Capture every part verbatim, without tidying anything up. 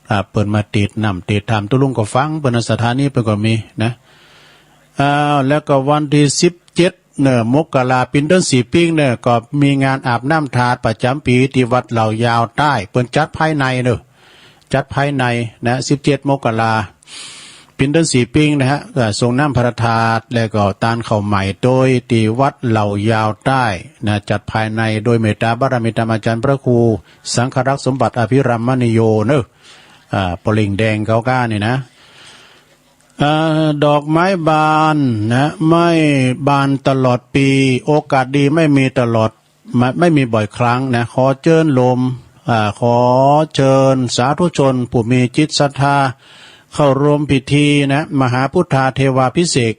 อ่า เปิ้นมาเตศน์น้ำเตศน์ถ้ำ ตุ๊ลุงก็ฟังเปิ้นนะ สถานีเปิ้นก็มีนะ อ่า แล้วก็วันที่สิบเจ็ดเน่อ มกรา เป๋นเดือนสี่ปิ้งเน่อ ก็มีงานอาบน้ำธาตุประจำปี๋ตี้วัดเหล่ายาวใต้ เปิ้นจัดภายในเน่อ จัดภายในนะ สิบเจ็ด มกรา เป๋นเดือนสี่ปิ้งนะฮะ เอ่อ สรงน้ำพระธาตุ แล้วก็ตานข้าวใหม่โตยตี้วัดเหล่ายาวใต้นะ จัดภายในโดยเมตตาบารมีธรรมอาจารย์พระครูสังฆรักษ์สมบัติอภิรัมมณีโยเน่อ อ่า ปอเล่งแดงเขาก้านี่นะ อ่า ดอกไม้บานนะ ไม่บานตลอดปี๋ โอกาสดีไม่มีตลอด ไม่ ไม่มีบ่อยครั้งนะ ขอเจิญโลม อ่า ขอเชิญสาธุชนผู้มีจิตศรัทธา เข้าร่วมพิธีนะ มหาพุทธาเทวาภิเษก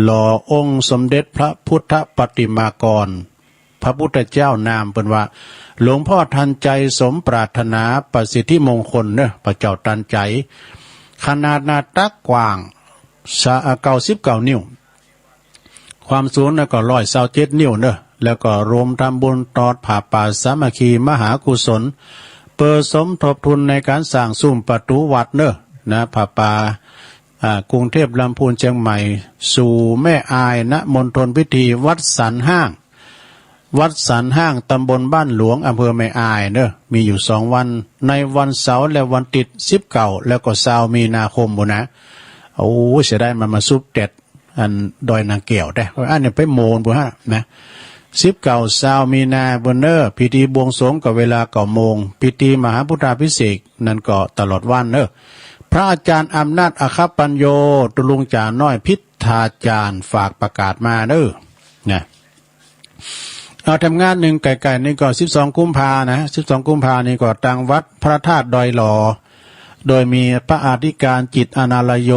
หล่อองค์สมเด็จพระพุทธปฏิมากร พระพุทธเจ้านามเปิ้นว่า หลวงพ่อทันใจสมปรารถนาประสิทธิมงคลเน่อ พระเจ้าทันใจ ขนาดหน้าตักกว้าง สะ เก้าสิบเก้า นิ้ว ความสูงน่ะก็ ร้อยซาวเจ็ด นิ้วเน่อ แล้วก็รวมทำบุญตอดผ้าป่าสามัคคีมหากุศล เปิดสมทบทุนในการสร้างซุ้มประตูวัดเน่อ นะ ผ้าป่า อ่า กรุงเทพฯ ลำพูน เชียงใหม่ สู่แม่อาย ณ มณฑลพิธีวัดสันห้าง วัดสันห้าง ตำบลบ้านหลวง อำเภอแม่อายเน่อ มีอยู่สองวัน ในวันเสาร์และวันอาทิตย์ สิบเก้า แล้วก็ ซาว มีนาคมพู้นนะ โอ้ เสียดายมันมาซุบแต๊ด อันดอยนางแก้วแต๊ อันนี้ไปโมนพู้นฮะนะ สิบเก้า ซาว มีนาพู้นเน่อ พิธีบวงสรวงก็เวลาเก้าโมง พิธีมหาพุทธาภิเษกนั้นก็ตลอดวันเน่อ พระอาจารย์อำนาจอัคคปัญโญ ตุ๊ลุงจ๋าน้อย พิธาจารย์ ฝากประกาศมาเน่อ นะ เอาแถมงานหนึ่งใกล้ๆนี่ก็ สิบสอง กุมภานะ สิบสอง กุมภานี่ก็ตังวัดพระธาตุดอยหล่อ โดยมีพระอธิการจิตอานาลโย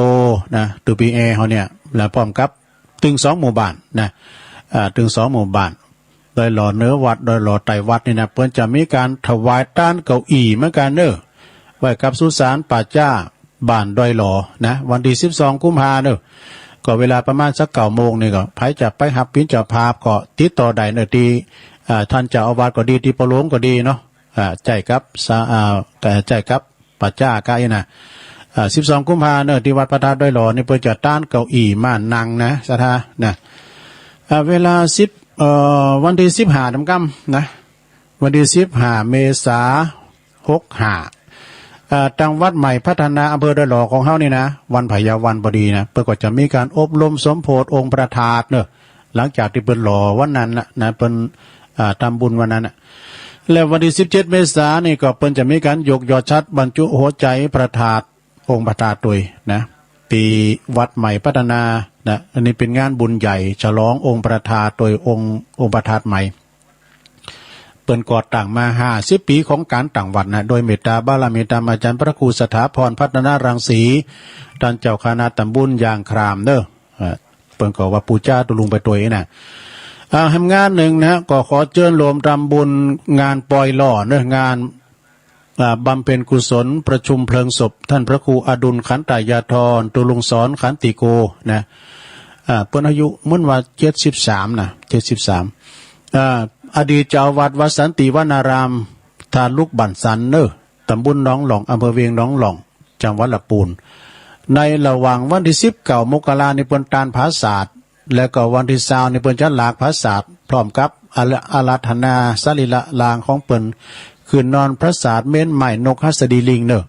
นะ ตูปีแอเฮาเนี่ย และพร้อมกับตึงสองหมู่บ้านนะ อ่า ตึงสองหมู่บ้าน ดอยหล่อเหนือวัด ดอยหล่อใต้วัดนี่นะ เปิ้นจะมีการถวายตานเก้าอี้เหมือนกันเน่อ ไว้กับสุสานป่าช้าบ้านดอยหล่อนะ วันที่ สิบสอง กุมภาเน่อ ก็เวลาประมาณสักเก้าโมงนี่ก็ ใผจะไปฮับเป๋นเจ้าภาพก็ติดต่อได้เน่อ ตี้ อ่า ท่านเจ้าอาวาสก็ดี ตี้ปอหลวงก็ดีเนาะ อ่า ใจ๊กับสะ อ่า ใจ๊กับป่าช้าใก้นะ อ่า สิบสอง กุมภาเน่อ ตี้วัดพระธาตุดอยหล่อนี่ เปิ้นจะตานเก้าอี้มานั่งนะ ศรัทธานะ อ่า เวลาสิบ เอ่อ วันที่ สิบห้า ดำกำนะ วันที่ สิบห้า เมษา หกห้า เอ่อ ตังวัดใหม่พัฒนาอำเภอดอยหล่อของเฮานี่นะ วันพยาวันพอดีนะ เปิ้นก็จะมีการอบรมสมโภชองค์พระธาตุเน่อ หลังจากตี้เปิ้นหล่อวันนั้นนะ นะ เปิ้น อ่า ทำบุญวันนั้นนะ แล้ววันที่ สิบเจ็ด เมษานี่ก็เปิ้นจะมีการยกยอดฉัตรบรรจุหัวใจพระธาตุ องค์พระธาตุโตยนะ ตี้วัดใหม่พัฒนานะ อันนี้เป๋นงานบุญใหญ่ฉลององค์พระธาตุโตย องค์ องค์พระธาตุใหม่ เปิ้นก่อตั้งมา ห้าสิบ ปี๋ของการตั้งวัดนะ โดยเมตตาบารมีธรรมอาจารย์พระครูสถาพรพัฒนรังสี ต้านเจ้าคณะตำบลยางครามเน่อ อ่า เปิ้นก็ว่าปู๋จาตุ๊ลุงไปโตยนะ อ่า แถมงานหนึ่งนะ ก็ขอเจิญโฮมทำบุญงานปล่อยหล่อเน่อ งาน อ่า บำเพ็ญกุศลประชุมเพลิงศพท่านพระครูอดุลขันตายาธร ตุ๊ลุงสอนขันติโก นะ อ่า เปิ้นอายุเหมือนว่า เจ็ดสิบสาม นะ เจ็ดสิบสาม อ่า อดีตเจ้าอาวาสวัดสันติวนาราม ท่าลุกบ้านสันเน่อ ตำบลหนองหล่อง อำเภอเวียงหนองหล่อง จังหวัดลำพูน ในระหว่างวันที่ สิบเก้า มกรานี่เปิ้นตานผาสาท แล้วก็วันที่ ซาว นี่เปิ้นจะหลากผาสาท พร้อมกับอารา อาราธนาสรีระร่างของเปิ้น ขึ้นนอนผาสาทเมรุไม้นกหัสดีลิงเน่อ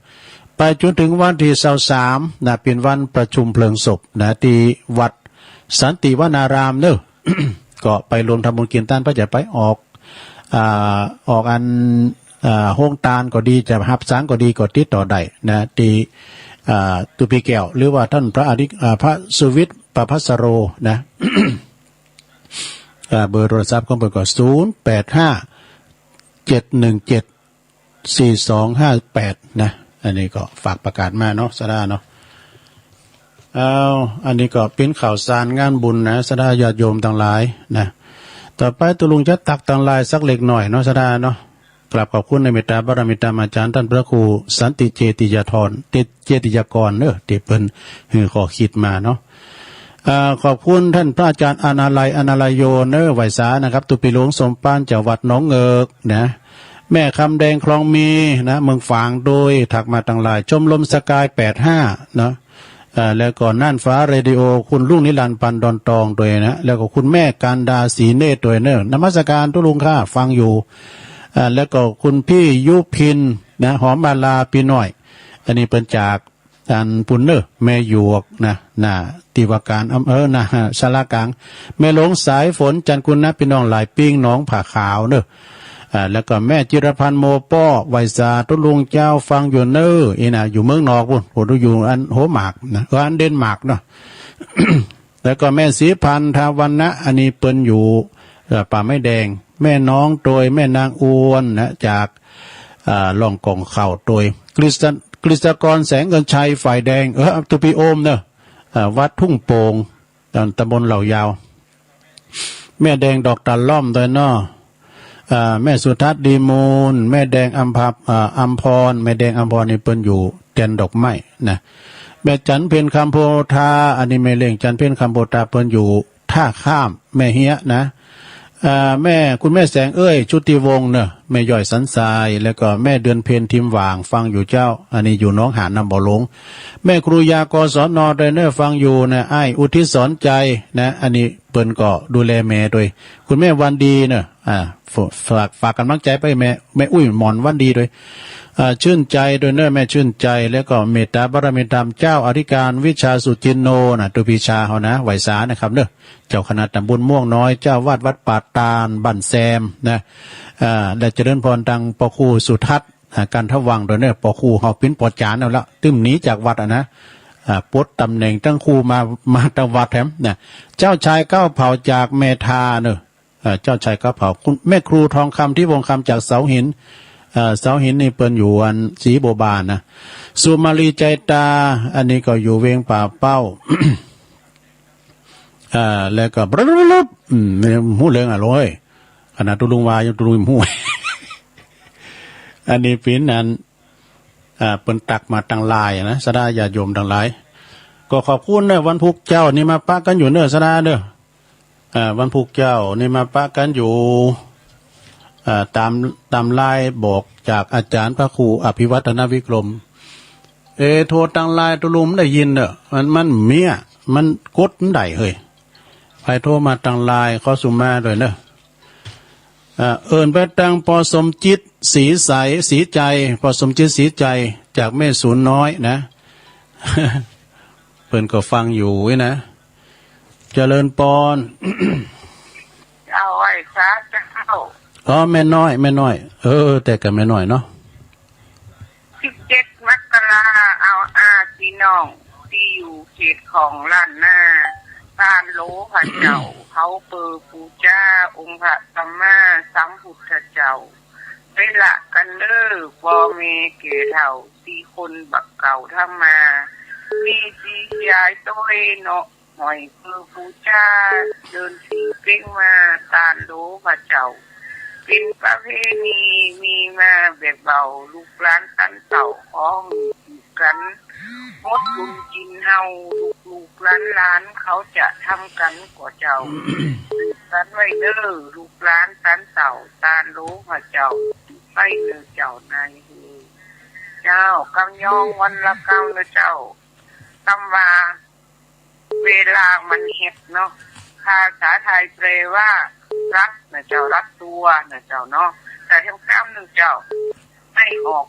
ไปจนถึงวันที่ ซาวสาม นะ เป๋นวันประชุมเพลิงศพนะ ตี้วัดสันติวนารามเน่อ ก็ไปรวมทำบุญกินตาน ใผจะไปออก อ่า ออกอัน อ่า โฮงตานก็ดี จะฮับสังก็ดี ก็ติดต่อได้นะ ตี้ อ่า ตุ๊ปีแก้ว หรือว่าท่านพระอธิ อ่า พระสุวิทย์ประภัสสโรนะ อ่า เบอร์โทรศัพท์ของเปิ้นก็ ศูนย์ แปด ห้า เจ็ด หนึ่ง เจ็ด สี่ สอง ห้า แปด นะ อันนี้ก็ฝากประกาศมาเนาะ ศรัทธาเนาะ เอา อันนี้ก็เป๋นข่าวสารงานบุญนะ ศรัทธาญาติโยมตังหลายนะ ต่อไปตุ๊ลุงจะตักตังหลายสักเล็กน้อยเนาะ ศรัทธาเนาะ กราบขอบคุณในเมตตาบารมีธรรมอาจารย์ท่านพระครูสันติเจติยาธร เจ เจติยากรเน่อ ตี้เปิ้นหื้อข้อคิดมาเนาะ อ่า ขอบคุณท่านพระอาจารย์อานาลัย อานาลัยโยเน่อ ไหว้สานะครับ ตุ๊ปีหลวงสมปาน เจ้าวัดหนองเงิกนะ แม่คำแดงคลองมีนะ เมืองฝางโดย ทักมาตังไลน์ ชมรมสกายแปดห้าเนาะ เอ่อ แล้วก็น่านฟ้าเรดิโอ คุณลุงนิรันดร์ ปันดอนตองโดยนะ แล้วก็คุณแม่กันดา ศรีเนตรโดยเนอะ นมัสการตุ๊ลุงค่ะ ฟังอยู่ อ่า แล้วก็คุณพี่ยุพินนะ หอมมาลา พี่น้อย อันนี้เปิ้นจาก อันปุ้นเนอะ แม่หยวกนะ น่ะ ตี้ว่าการอำเภอนะ ศาลากลาง แม่หลวงสายฝน จันทร์กุลนะ พี่น้องหลายปิ้ง หนองผาขาวเนอะ อ่า แล้วก็แม่จิรพันธ์ โมป้อ ไหว้สาตุ๊ลุงเจ้า ฟังอยู่เนอะ อีน่ะ อยู่เมืองนอกปุ้น โอ้ อยู่อันโฮหมากนะ เออ อันเดนมาร์กเนาะ แล้วก็แม่ศรีพันธวรรณะ อันนี้เปิ้นอยู่ เอ่อ ป่าไม้แดง แม่น้องโตย แม่นางอวนนะ จาก อ่า ล่องกองข้าวโตย กฤษ กฤษกร แสงเงินชัย ฝ่ายแดง เออ ตุปีโอมเนอะ อ่า วัดทุ่งโป่ง ตำบลเหล่ายาว แม่แดงดอกตาล่อมโดยเนาะ อ่า แม่สุทัศน์ ดีมูล แม่แดงอัมพา อ่า อัมพร แม่แดงอัมพรนี่เปิ้นอยู่แดนดอกไม้นะ แม่จันเพ็ญ คำโพธา อันนี้แม่เลี้ยงจันเพ็ญ คำโพธา เปิ้นอยู่ท่าข้าม แม่เฮียนะ อ่า แม่ คุณแม่แสงเอ้ย ชุติวงศ์เนอะ แม่ย่อยสันทราย แล้วก็แม่เดือนเพ็ญ ทิมหว่าง ฟังอยู่เจ้า อันนี้อยู่หนองหาน นำบ่อหลวง แม่ครูยา กศน โดยเนอะ ฟังอยู่นะ อ้ายอุทิศสอนใจนะ อันนี้เปิ้นก็ดูแลแม่โดย คุณแม่วันดีเนอะ อ่า ฝ- ฝาก ฝากกำลังใจไปแม่ แม่อุ้ยหมอนวันดีโดย อ่า ชื่นใจโดยเนอะ แม่ชื่นใจ แล้วก็เมตตาบารมีธรรม เจ้าอธิการวิชาสุจินโนนะ ตัวปีชาเฮานะ ไหว้สานะครับเนอะ เจ้าคณะตำบลม่วงน้อย เจ้าวัดวัดป่าตาล บ้านแซมนะ อ่า และเจริญพรตังปอครูสุทัศน์ อ่า กันทวังโดยเนอะ ปอครูเฮาปิ้นปอจานเอาละ ตึมหนีจากวัดอะนะ อ่า ปลดตำแหน่งตั้งครูมา มาตั้งวัดแถมนะ เจ้าชายเก้าเผ่าจากเมทาเนอะ อ่า เจ้าชายเก้าเผ่า คุณแม่ครูทองคำ ที่วงคำ จากเสาหิน อ่า เสาหินนี่เปิ้นอยู่อันศรีบัวบานนะ สุมาลีใจตา อันนี้ก็อยู่เวียงป่าเป้า อ่า แล้วก็ อืม ฮู้เรื่องอะโลย ขนาดตุ๊ลุงว่ายังตุ๊ลุงฮู้ อันนี้ปิ้นอัน อ่า เปิ้นตักมาตังไลน์นะ ศรัทธาญาติโยมตังหลาย ก็ขอบคุณเนอะ วันพุธเจ้านี่มาปะกันอยู่เนอะ ศรัทธาเนอะ อ่า วันพุธเจ้านี่มาปะกันอยู่ อ่า ตาม ตามไลน์บอกจากอาจารย์พระครูอภิวัฒนวิกรม เอ โทรตังไลน์ตุ๊ลุงได้ยินเนอะ มัน มันเมีย มันกดมันได้เฮ้ย ใผโทรมาตังไลน์ ขอสุมาด้วยเนอะ อ่า เอิ้นไปตังปอสมจิต ศรีใส ศรีใจ ปอสมจิต ศรีใจ จากแม่ศูนย์น้อยนะ เปิ้นก็ฟังอยู่นะ เจริญปอน เจ้าไหว้สาเจ้า อ๋อ แม่น้อย แม่น้อย เออ แต่ก็แม่น้อยเนาะ สิบเจ็ดมกรา เอาอาพี่น้องที่อยู่เขตของล้านนา ต้านโลพระเจ้า เฮาเปิดปู๋จาองค์พระสัมมาสัมพุทธเจ้า ไปละกันเด้อ พ่อแม่แก่เฒ่า สี่คนบักเก่าธรรมา มีสี่ยายโต้ยเนาะ ห้อยคือปู๋จา เดินสี่เป้งมา ต้านโลพระเจ้า เป็นประเพณีมีมาแบบเบา ลูกหลานตันเต้าของกัน หมดบุญกินเฮา ลูกๆหลานๆเขาจะทำกันก่อเจ้า สืบกันไว้เด้อ ลูกหลานตันเต้า ต้านโลพระเจ้า ไปเด้อเจ้านายเฮ เจ้ากำยองวันละเก้าเด้อเจ้า คำว่า เวลามันเฮ็ดเนาะ ภาษาไทยแปลว่า รัดนะเจ้า รัดตัวนะเจ้าเนาะ แต่ทั้งสามนะเจ้า ให้ออก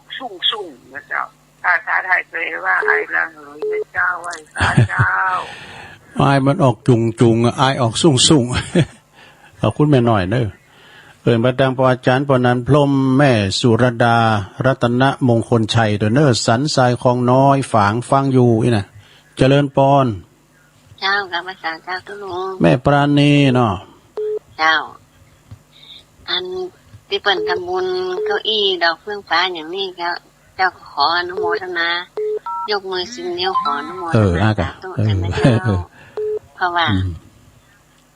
สูงๆนะเจ้า ภาษาไทยแปลว่า ไอระเหยนะเจ้า ไหว้สาเจ้า ไอมันออกจุงๆ อะ ไอออกสูงๆ ขอบคุณแม่น้อยเนอะ เอิ้นไปตังปออาจารย์ปอนันพรหม แม่สุรดา รัตนมงคลชัย โดยเนอะ สันทรายคลองน้อย ฝางฟังอยู่อี้นะ เจริญปอน เจ้า กราบไหว้สาเจ้าตุ๊ลุง แม่ปราณีเนาะ เจ้า อันตี้เปิ้นทำบุญเก้าอี้ดอกเฟื่องฟ้าอย่างนี้ก็ เจ้าก็ขออนุโมทนา ยกมือสิบนิ้วขออนุโมทนา เออ อ่ะ สาธุ เออ กันนะเจ้า เออ เพราะว่า อืม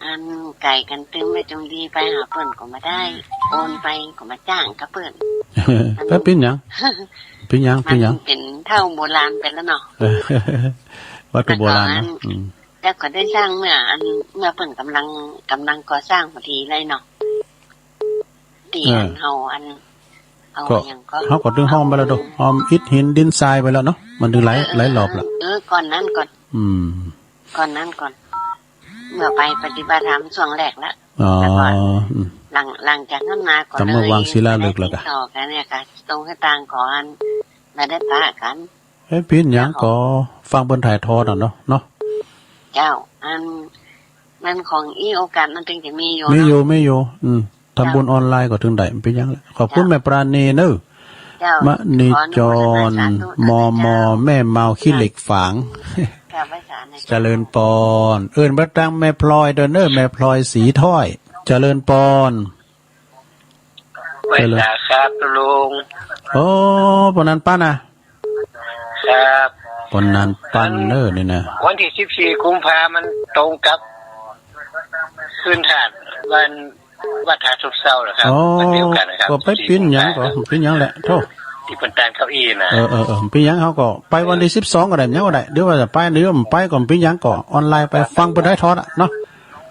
อันไก่กันตึงไว้จงดีไปหาเปิ้นก็มาได้ โอนไปก็มาจ้างกับเปิ้น อัน แล้วเป็นหยัง เป็นหยัง เป็นหยัง มันเป็นเท่าโบราณไปแล้วเนาะ เออ วัตถุโบราณเนาะ แล้วก็อัน อืม แล้วก็ได้สร้างเมื่ออัน เมื่อเปิ้นกำลัง กำลังก่อสร้างพอดีเลยเนาะ เตียน เออ เฮาอัน เอา ก็ อย่างก็ เฮาก็ตึงฮ้อมไปแล้วโด ฮ้อมอิฐหินดินทรายไปแล้วเนาะ มันตึงหลาย เออ หลายรอบแล้ว เออ ก่อนนั้นก่อน อืม ก่อนนั้นก่อน เมื่อไปปฏิบัติธรรมช่วงแรกแล้ว อ๋อ แล้วก็ อืม หลัง หลังจากนั้นมาก็ แต่เมื่อ เลยวางศิลาฤกษ์แล้วก็ ติดต่อกันเนี่ยค่ะ ตรงให้ต่างก่อน ไม่ได้ปะกัน เอ้ย ปิ้นหยังก็ ฟังเปิ้นถ่ายทอดน่ะเนาะ เนาะ เจ้า อัน มันของอีโอกาสมันถึงจะมีอยู่ มีอยู่ เนาะ มีอยู่ อืม ทำบุญออนไลน์ก็ถึงได้ มันเป็นหยังแหละ ขอบคุณ เจ้า แม่ปราณีเนอะ เจ้า มณีจร ขออนุโมทนาสาธุ มม เจ้า แม่เมาขี้เหล็กฝาง เจ้า ไหว้สานะ เจ้า เจริญปอน เอิ้นมาตังแม่พลอยเด้อเนอะ แม่พลอยสีถ้อย เจริญปอน ไหว้สาครับลุง โอ้ ปอนนันปั้นนะ ครับ ปอนนันปั้นเนอะนี่นะ วันที่สิบสี่กุมภามันตรงกับคืนธาตุวัน วัดท่าซบเซาเหรอครับ อ๋อ วันเดียวกันนะครับ ก็ไปปิ้นหยังก็ ปิ้นหยังแหละ โธ่ ที่เปิ้นตั้งเก้าอี้นะ เออ เออ เออ ปิ้นหยังเฮาก็ไปวันที่สิบสองก็ได้ หยังก็ได้ หรือว่าจะไป หรือว่าบ่ไปก็ปิ้นหยังก็ออนไลน์ไปฟังเปิ้นถ่ายทอดอะเนาะ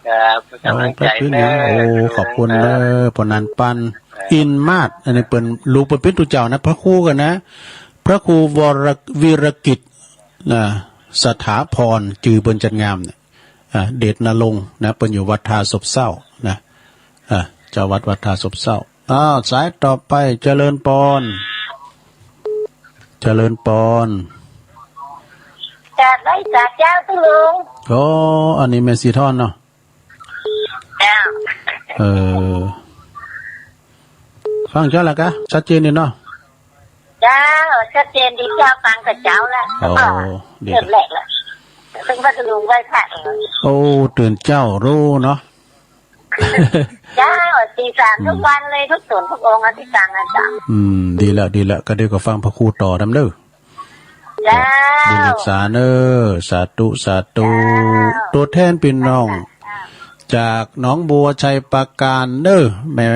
ครับ เอา กำลังใจ ไปปิ้นหยัง เนอะ โอ้ ขอบคุณเนอะ ปอนนันปั้น ครับ อินมาศ อันนี้เปิ้นลูกเปิ้นปิ้นตุ๊เจ้านะ พระครูกันนะ พระครูวร วีรกิจ นะ สถาพร จื่อเปิ้นจัดงามเนี่ย อ่า เดชณรงค์นะ เปิ้นอยู่วัดท่าซบเซานะ อ่า เจ้าวัดวัดท่าซบเซา อ้าว สายต่อไป เจริญปอน เจริญปอน กราบไหว้สาเจ้าตุ๊ลุง โอ้ อันนี้แม่สีทอนเนาะ เจ้า เออ ฟังเจ้าแล้วกะ ชัดเจนดีเนาะ เจ้า ชัดเจนดีเจ้า ฟังกับเจ้าแล้ว อ๋อ ก็ ดีครับ เริ่มแรกแล้ว ซึ่งว่าจะลุงไหว้พระเอง โอ้ ตื่นเจ้ารู้เนาะ เจ้า ตีสาม อืม ทุกวันเลย ทุกสวนทุกองค์อะที่ฟังนะเจ้า อืม ดีแล้ว ดีแล้ว ก็เดี๋ยวก็ฟังพระครูต่อนำเด้อ เจ้า บุญรักษาเนอะ สาธุ สาธุ เจ้า ตัวแทนพี่น้อง เจ้า จากหนองบัวชัยปราการเนอะ แม่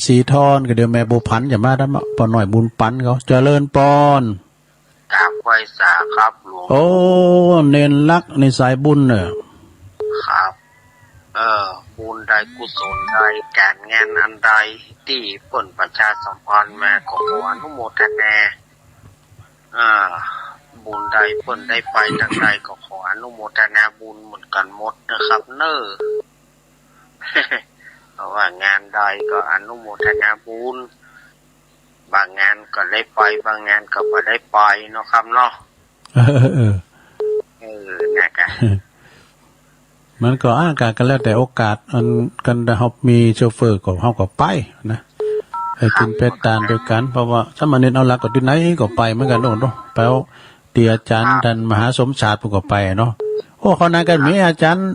สีทอน ก็เดี๋ยวแม่บัวผันจะมาทำอะ ป้าน้อยบุญปันเขา เจริญปอน กราบไหว้สาครับหลวง โอ้ เณรรักในสายบุญเนอะ ครับ เออ บุญใดกุศลใด การงานอันใด ที่เปิ้นประชาสัมพันธ์มา ก็ขออนุโมทนา อ่า บุญใดเปิ้นได้ไปทางใดก็ขออนุโมทนาบุญเหมือนกันหมดนะครับเนอะ เพราะว่างานใดก็อนุโมทนาบุญ บางงานก็ได้ไป บางงานก็บ่ได้ไปเนาะครับเนาะ เออ เออ เออ เออ นะกะ มันก็อ้างกัน ก็แล้วแต่โอกาส อันกันได้ เฮามีโชเฟอร์ก็ เฮาก็ไปนะ ไปกิน ครับ ไปตานด้วยกัน เพราะว่าสามเณรเอาหลักก็ที่ไหนก็ไปเหมือนกันเนาะ ไปเอาที่อาจารย์ ครับ ท่านมหาสมชาติเพิ่นก็ไปเนาะ โอ้ เขานั้นกัน ครับ มีอาจารย์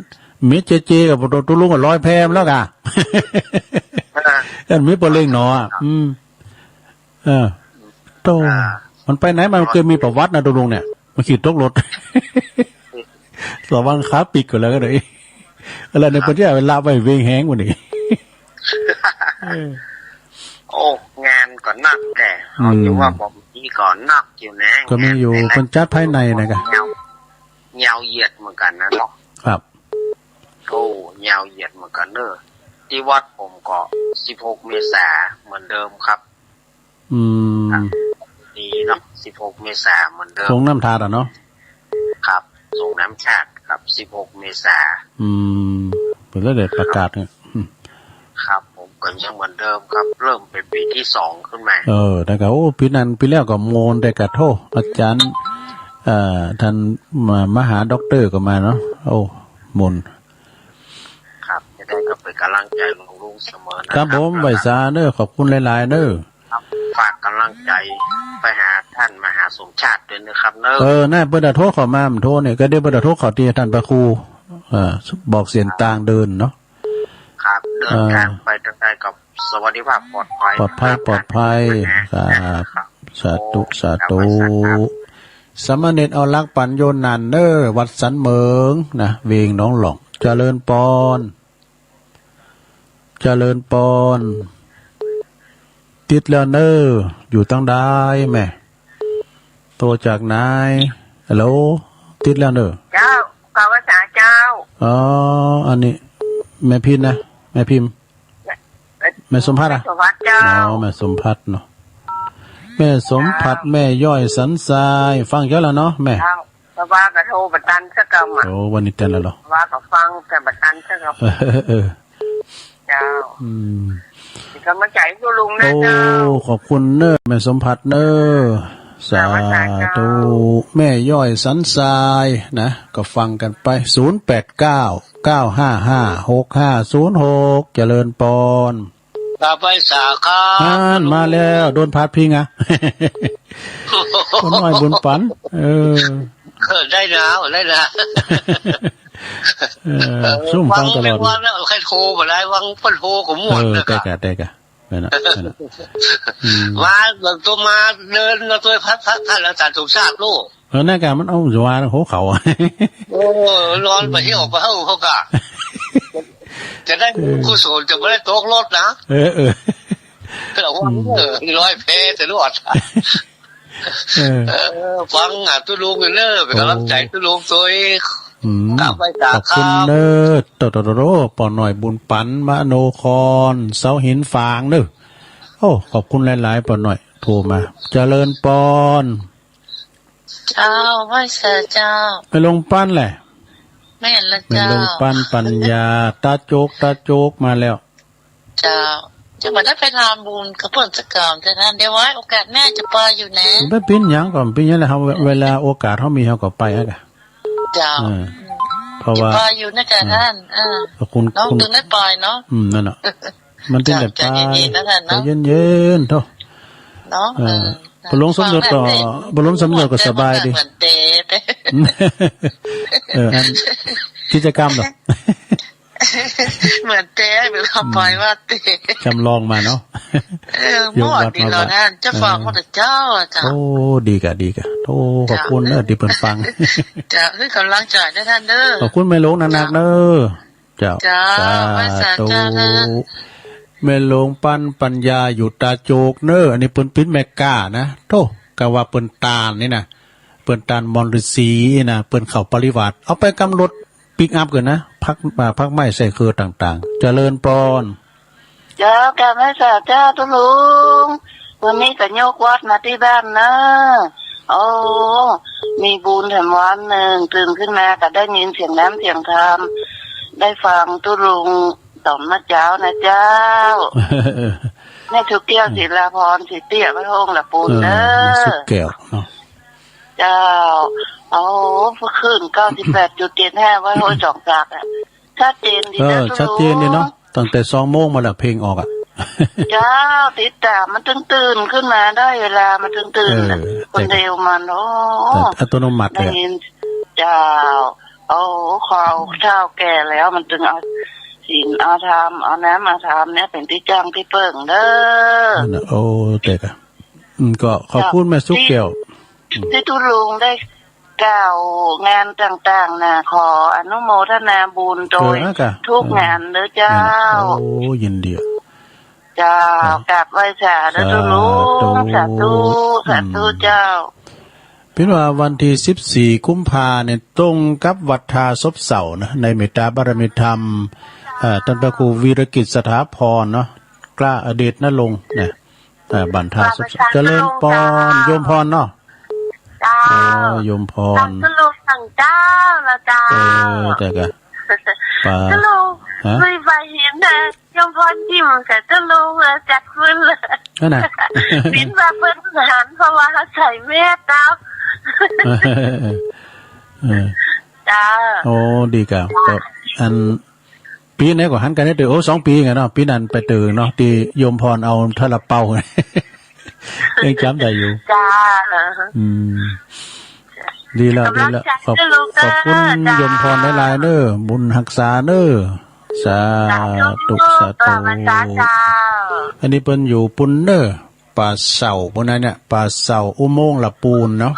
มีเจเจกับตุ๊ลุงกับร้อยแพมแล้วกะ อ่า กันมีปอเล็งหนออะ อืม เออ โต อ่า มันไปไหนมา มันเคยมีประวัตินะตุ๊ลุงเนี่ย มันขี่ตกรถ ระวังขาปิกก่อนแล้วก็ได้ อะไรเนี่ย ครับ เพิ่นจะเอาเวลาไปเวงแหงกว่านี้ เออ โอ้ งานก็นักแต่ อืม เอาอยู่ว่าบ่มีก็นักอยู่นะ ก็มีอยู่ งานแต่ละ คนจัดภายในนะกะ ยาว ยาวเหยียดเหมือนกันนะเนาะ ครับ โอ้ ยาวเหยียดเหมือนกันเนอะ ที่วัดผมก็สิบหกเมษาเหมือนเดิมครับ อืม ดีเนาะ สิบหกเมษาเหมือนเดิม สงน้ำธาตุอะเนาะ ครับ สงน้ำธาตุครับ สิบหกเมษา อืม เพิ่นแล้วได้ประกาศเนี่ย อืม ครับ ผมก็ยังเหมือนเดิมครับ เริ่มเป็นปีที่สองขึ้นมา เออ แต่ก็ โอ้ ปีนั้น ปีแล้วก็โมนแต่กะโทษ อาจารย์ เอ่อ ท่านมหาด็อกเตอร์ก็มาเนาะ โอ้ โมน ครับ จะได้ก็เป็นกำลังใจลุงๆเสมอนะครับ ครับผม ไหว้สาเด้อ ขอบคุณหลายๆเด้อ ครับ ฝากกำลังใจไปหาท่านมหาสมชาติด้วยนะครับเนอะ เออ น่า เปิ้นจะโทรเข้ามา มันโทรเนี่ย ก็เดี๋ยวเปิ้นจะโทรเข้าที่ท่านพระครู เอ่อ บอกเส้นทางเดินเนาะ ครับ เดินทาง เออ ไปทางใดก็สวัสดิภาพปลอดภัย ปลอดภัย นะครับ ปลอดภัย ครับ ครับ สาธุ โอ้ สาธุ ครับ สามเณรเอาหลักปันโยนันเนอร์ วัดสันเหมิงนะ เวงหนองหล่อง เจริญปอน เจริญปอน ติดแล้วเนอ อยู่ตังใดแม่ โทรจากไหน ฮัลโหล ติดแล้วเนอ เจ้า ขอไหว้สาเจ้า อ๋อ อันนี้ แม่พิมพ์นะ แม่พิมพ์ แม่ แม่สมภัทรอะ แม่สมภัทรเจ้า อ๋อ แม่สมภัทรเนาะ แม่สมผัส เจ้า แม่ย้อยสันทราย ฟังเจ้าแล้วเนาะแม่ เจ้า ก็ว่าก็โทรบ่ตันสักกำอะ โอ้ วันนี้ตันแล้วเหรอ ว่าก็ฟังแต่บ่ตันสักกำ เออ เจ้า อืม เป็นกำลังใจให้ลุงนะ โอ้ เจ้า ขอบคุณเนอะแม่สมผัสเนอะ สาธุ สาธุ แม่ย้อยสันทรายนะ ก็ฟังกันไป ศูนย์แปดเก้า เก้าห้าห้า หกห้าศูนย์หก เจริญปอน ครับ ไหว้สาครับ อ่านมาแล้ว โดนพาดพิงอ่ะ คนน้อยบุญปัน เออ เออ ได้นะ ได้นะ เออ เออ ซุ่มฟังตลอด วังไม่วังแล้ว ใครโทรมาได้ วังเปิ้นโทรก็ม่วน เออ แล้วก็ ได้กะ ได้กะ นั่นน่ะ นั่นน่ะ อืม ว่าแบบตัวมาเดินมาตัวพัด พัด พัด แล้วอาจารย์สมชาติโลก เออ นั่นกะ มันเอาหัวหัวเขา โอ้ ร้อนไปเที่ยวไปเฮาเขากะ จะได้บุญกุศล จะไม่ได้ตกรถนะ เออ เออ เออ ว่า อืม เออ ร้อยเพแต่รอด เออ เออ ฟังอ่ะ ตุ๊ลุงเนอะ เป็นกำลังใจตุ๊ลุงตัวเอง อืม ครับ ไหว้สา ขอบคุณ ครับ เนอะ โตโตโตโต ป้อน้อยบุญปัน มโนคร เสาหินฝางเนอะ โอ้ ขอบคุณหลายๆ ป้อน้อย โทรมา เจริญปอน เจ้า ไหว้สาเจ้า แม่หลวงปันแหละ แม่นละ แม่หลวง เจ้า ปันปัญญา ตาโจก ตาโจกมาแล้ว เจ้า จะมาได้ไปทำบุญกับเพิ่นสักก่อนเถอะท่าน เดี๋ยวไว้โอกาสหน้าจะไปอยู่นะ บ่เป๋นหยัง ก็บ่เป๋นหยังแหละครับ เว- เวลาโอกาสเฮามีเฮาก็ไปอะกะ เจ้า เออ เพราะว่า จะไปอยู่นะกะ เออ ท่าน เออ คุณ เนาะ คุณ ถึงได้ไปเนาะ อืม นั่นน่ะ มันถึงได้ไป เจ้า ใจเย็นๆ นะท่านเนาะ ใจเย็นๆ โธ่ เนาะ เออ เออ บ่หลงสมยศก็ ฟังแบบนี้ บ่หลงสมยศก็สบายดี เหมือนเตะ เออ อัน กิจกรรมเหรอ เหมือนเตะ เหมือนเขาปล่อยว่าเตะ จำลองมาเนาะ เออ ยกวัดมา หมดนี่เหรอ ว่า ท่าน จะฟัง เออ หมดแต่เจ้าอะเจ้า โอ้ ดีกะ ดีกะ โอ้ ขอบคุณเนอะ เจ้า ที่เพิ่นฟัง เจ้า คือกำลังใจนะท่านเด้อ ขอบคุณแม่หลวงนักๆ เจ้า เนอะ เจ้า เจ้า สาธุ ไหว้สาเจ้านะ แม่หลวงปันปัญญาอยู่ตาโจกเนอะ อันนี้เปิ้นเป๋นแม่ก้านะ โธ่ กะว่าเปิ้นต้านนี่นะ เปิ้นต้านมอนฤๅษีนะ เปิ้นเข้าปริวาส เอาไปกำหนดปิกอัพกันนะ พัก อ่า พักไม้ใส่เครือต่างๆ เจริญปอน เจ้า กราบไหว้สาเจ้าตุ๊ลุง วันนี้ก็ยกวัดมาที่บ้านเนอะ โอ้ มีบุญแถมวันหนึ่ง ตื่นขึ้นมาก็ได้ยินเสียงน้ำเสียงธรรม ได้ฟังตุ๊ลุงตอนเมื่อเช้านะเจ้า แม่สุแก้ว อืม ศิลาพร ศรีเตี้ย วัดโฮงละปูน เออ เด้อ แม่สุแก้วเนาะ เจ้า โอ้ ขึ้น เก้าสิบแปดจุดเจ็ดห้า วัดห้วยสองสักอะ ชัดเจนดีนะ เออ ตุ๊ลุง ชัดเจนดีเนาะ ตั้งแต่สองโมงมาแล้วเพลงออกอะ เจ้า ติดตามมันตึงตื่นขึ้นมาได้เวลามันตึงตื่น เออ คนเดียวมัน โอ้ แต่อัตโนมัติเลยอะ ได้ยิน เจ้า โอ้ ขอเฒ่าแก่แล้วมันตึงเอาศีลเอาธรรม เอาน้ำเอาธรรมเนี่ยเป็นที่จ้างที่เปิ้งเด้อ นั่นน่ะ โอ้ แต่กะ อืม ก็ขอบคุณแม่สุแก้ว ที่ตุ๊ลุงได้กล่าวงานต่างๆ นะ ขออนุโมทนาบุญโดย เออ นะกะ ทุกงานเด้อเจ้า นั่นน่ะ โอ้ ยินดีอะ เจ้า ครับ กราบไหว้สาธุ สาธุ ตุ๊ลุง สาธุ สาธุ อืม เจ้า เป๋นว่าวันตี้สิบสี่กุมภาเนี่ยตรงกับวันทาซบเศร้านะ ในเมตตาบารมีธรรม เอ่อ ต้านพระครูวีรกิจสถาพรเนาะ กล้าอเดชนรงค์นะ เอ่อ บันทาซบเศร้า เจริญปอน โยมพรเนาะ เจ้า โอ้ โยมพร สาธุลูกสั่งเจ้าละเจ้า เออ เจ้ากะ ปา เจ้าลูก ฮะ คุยไปเห็นนะ โยมพรทิ่มกับเจ้าลูกเลยจัดขึ้นเลย นั่นน่ะ บินมาเปิ้นหันเพราะว่าเขาใส่แมสเนาะ เออ เจ้า โอ้ ดีกะ ก็อัน ปีไหนก็หันกันได้เด้อ โอ้ สองปีไงเนาะ ปีนั้นไปเติ่งเนาะ ตี้โยมพรเอาทาลาเปา ยังจ๋ำได้อยู่ จ้า อืม ดีแล้ว ดีแล้ว กำลังใจ ขอบ ให้ลูก ขอบคุณ เด้อ จ้า โยมพรหลายๆ เด้อ บุญฮักษาเด้อ สาธุ สาธุ สาธุ เออ สาธุ อันนี้เปิ้นอยู่ปุ้นเด้อ ป่าเศร้าปุ้นนั้นเนี่ย ป่าเศร้าอุโมงค์ละปูนเนาะ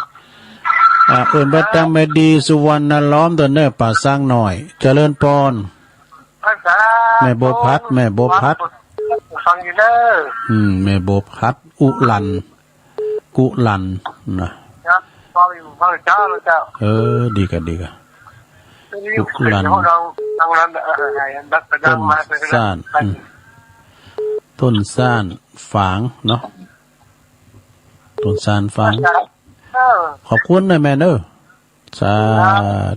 อ่า เอิ้นไปตางแม่ดีสุวรรณล้อมตัวเน้อ ป่าช้างน้อย เจริญปอน แม่บัวพัด แม่บัวพัด ฟังอยู่เด้อ อืม แม่บัวพัด อุลัน กุลัน นะ ครับ ฟังอยู่ ฟังเจ้าแล้วเจ้า เออ ดีกะ ดีกะ กุลัน ต้นซ่าน อืม ต้นซ่านฝางเนาะ ตุนซานฟัง เออ ขอบคุณนะแม่เนอะ สา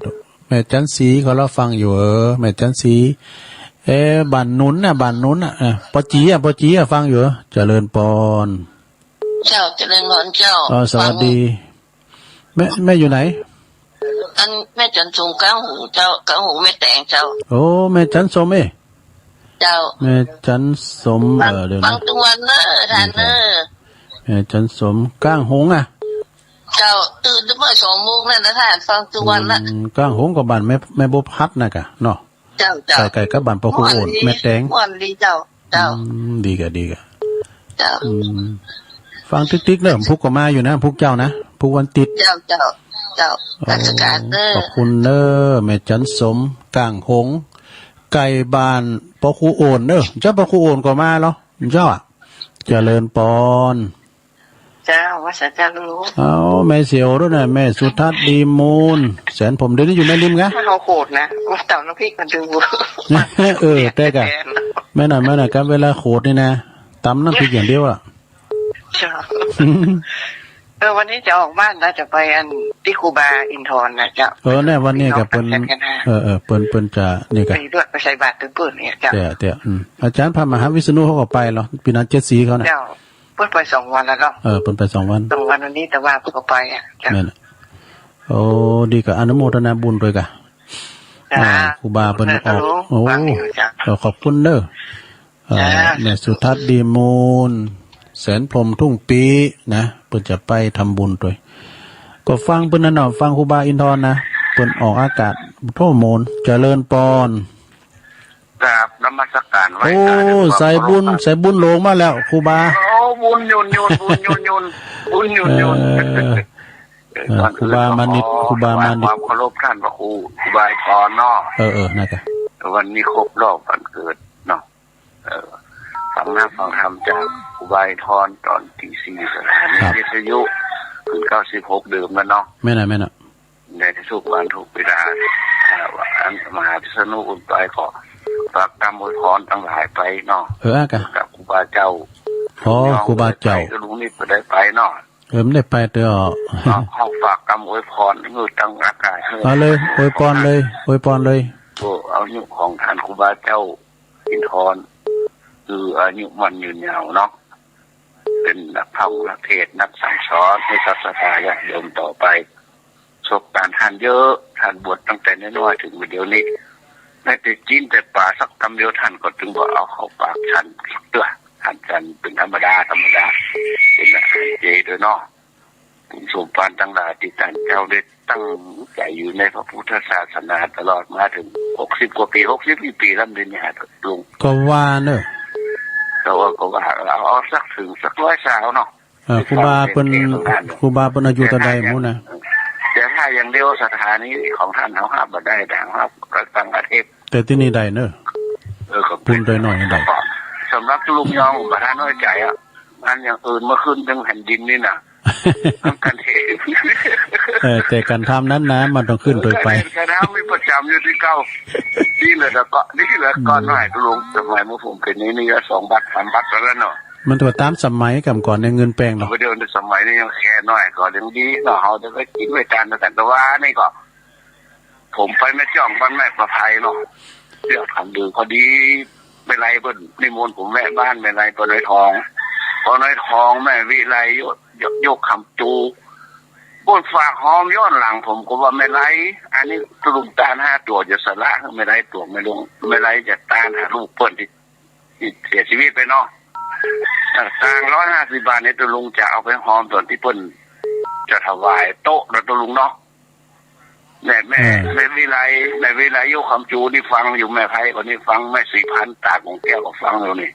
ธุ แม่จันสีเขารอฟังอยู่ เออ แม่จันสี เอ๊ะ บ้านหนุนน่ะ บ้านหนุนน่ะ เออ ปอจีอ่ะ ปอจีอ่ะ ฟังอยู่ เจริญปอน เจ้า เจริญพรเจ้า เออ สวัสดี ฟัง แม่ แม่อยู่ไหน อันแม่จันสมก้างหงเจ้า ก้างหงแม่แตงเจ้า โอ้ แม่จันสมเอ้ย เจ้า แม่จันสม ฟัง เออ เดี๋ยวนะ ฟังทุกวันเนอะท่านเนอะ แม่จันสมก้างหงอ่ะ เจ้า ตื่นตั้งแต่สองโมงนั่นนะท่าน ฟังทุกวันละ อืม ก้างหงก็บ้านแม่ แม่บัวพัดนะกะเนาะ เจ้า เจ้า ใกล้ๆกับบ้านปอครูโอน ม่วนดี แม่แตง ม่วนดีเจ้า เจ้า อืม ดีกะ ดีกะ เจ้า อืม ฟังติ๊กๆเนอะ พุกก็มาอยู่นะ พุกเจ้านะ พุกวันติ๊ก เจ้า เจ้า เจ้า โอ้ ราชการเนอะ ขอบคุณเนอะ แม่จันสม ก้างหง ใกล้บ้านปอครูโอนเนอะ เจ้าปอครูโอนก็มาเหรอ เจ้าอะ เจริญปอน เจ้า ว่าสาเจ้าลูก เอา แม่เสียวด้วยนะ แม่สุทัศน์ดีมูล แสนผม เดี๋ยวนี้อยู่แม่ริมไง เขาโหดนะ ตำน้ำพริกมันดู เออ แต่กะ แม่น่ะ แม่น่ะ ครับ เวลาโหดนี่นะ ตำน้ำพริกอย่างเดียวอะ เจ้า เออ วันนี้จะออกบ้านแล้ว จะไปอันที่ครูบาอินทรนะเจ้า เออ เนี่ย วันนี้ก็เปิ้น เออ เออ เปิ้น เปิ้นจะ นี่ก็ ไปด้วย ไปใส่บาตรเปิ้นเนี่ย เจ้า เตี้ย เตี้ย อืม อาจารย์พระมหาวิษณุเขาก็ไปเหรอ ปีนั้นเจ็ดสีเขาน่ะ เจ้า เปิ้นไปสองวันแล้วเนาะ เออ เปิ้นไปสองวัน สองวันวันนี้ แต่ว่าเปิ้นก็ไปอ่ะ จ้ะ นั่นน่ะ โอ้ ดีกะ อนุโมทนาบุญด้วยกะ จ้ะ อ่า ครูบาเปิ้นออก เออ โอ้ ฟังอยู่จ้ะ เออ ขอบคุณเด้อ เอ่อ จ้ะ แม่สุทัศน์ดีมูล แสนพรหมทุ่งปีนะ เปิ้นจะไปทำบุญด้วย ก็ฟังเปิ้นนั่นเนาะ ฟังครูบาอินทรนะ เปิ้นออกอากาศ โธ่โมน เจริญปอน กราบนมัสการไหว้ โอ้ ตาด้วยความ สายบุญ เคารพครับ สายบุญหลวงมาแล้ว ครูบา โอ้ บุญหยุนหยุน บุญหยุนหยุน บุญหยุนหยุน เออ เออ ก่อนอื่น ครูบามานิด ก็ขอ ครูบามานิด ถวายความเคารพท่านพระครู ครูบาอินทรเนาะ เออ เออ นั่นกะ วันนี้ครบรอบวันเกิดเนาะ เอ่อ ฟังธรรมฟังธรรมจากครูบาอินทรตอนตีสี่ สถานี ครับ วิทยุ ขึ้นเก้าสิบหก เดิมแล้วเนาะ แม่นน่ะ แม่นน่ะ ในทุกวันทุกเวลา อ่า อันมหาวิษณุอุนไปก็ฝากกำอวยพรทั้งหลายไปเนาะ เออ อ่ะกะ กับครูบาเจ้า อ๋อ ครูบาเจ้า ลุงนิดบ่ได้ไปเนาะ เออ บ่ได้ไปเตื้อ เนาะ ขอฝากกำอวยพร เออ ตั้งอากาศ เอาเลย อวยพรเลย อวยพรเลย โอ้ อายุของท่านครูบาเจ้า อินทร คืออายุมั่นยืนยาวเนาะ เป็นนักธรรมนักเทศน์นักสั่งสอนให้ศรัทธาญาติโยมต่อไป ประสบการณ์ท่านเยอะ ท่านบวชตั้งแต่น้อยๆ ถึงเดี๋ยวนี้ แม้แต่จีนแต่ป่าสักกำเดียวท่านก็ถึงบ่เอาเข้าปากท่านสักเตื้อ ท่านจันเป็นธรรมดา ธรรมดา เป็นอาหารเจด้วยเนาะ บุญสมภารทั้งหลายที่ท่านเจ้าได้ตั้งใจอยู่ในพระพุทธศาสนาตลอดมาถึงหกสิบกว่าปี หกสิบกว่าปีแล้วเดี๋ยวนี้ฮะลุง ก็ว่าเนอะ แต่ว่าก็ว่าเอา เอาสักถึงสักร้อยซาวเนาะ เออ ครูบาเปิ้น ครูบาเปิ้นอายุเท่าใดหมู่นะ แต่ถ้าอย่างเดียวศรัทธานี้ของท่านเอาห้ามบ่ได้ แต่ห้ามก็ตั้งอาทิตย์ แต่ที่นี่ได้เนอะ เออ ก็ ปูนโดยน้อยได้ สำหรับลูกน้องประธานน้อยใจอ่ะ อันอย่างอื่นมาขึ้นถึงแผ่นดินนี่นะ ทำกันเอง เออ แต่การทำนั้นนะ มันต้องขึ้นโดยไป การทำมีประจำอยู่ที่เก่า นี่แหละก็ นี่แหละก็น้อยลุง สมัยเมื่อผมเป็นนี่ นี่ก็สองบาทสามบาทแล้วเนาะ มันตัวตามสมัยกำก่อนในเงินแปลงเนาะ ไปเดินในสมัยนี้ยังแค่น้อยก็ยังดีเนาะ เขาจะไปกินไปทานแต่ว่านี่ก็ ผมไปแม่จ้องบ้านแม่ประไพเนาะ เลือกทางเดินพอดี แม่ไลเปิ้นนิมนต์ผมแวะบ้านแม่ไลปอน้อยทอง ปอน้อยทองแม่วิไลโยก โยก โยกคำจู เปิ้นฝากหอมย้อนหลัง ผมก็ว่าแม่ไล อันนี้ตะลุงตาลห้าตัวจะสละ แม่ไลตัวแม่ลุง แม่ไลจะตานหาลูกเปิ้นที่ ที่เสียชีวิตไปเนาะ ต่างร้อยห้าสิบบาทเนี่ยตะลุงจะเอาไปหอมตอนที่เปิ้นจะถวายโต๊ะนะตะลุงเนาะ แม่ แม่ เออ แม่วิไล แม่วิไลโยกคำจูนี่ฟังอยู่ แม่ไพคนนี้ฟัง แม่ศรีพันธ์ตาของแก้วก็ฟังอยู่นี่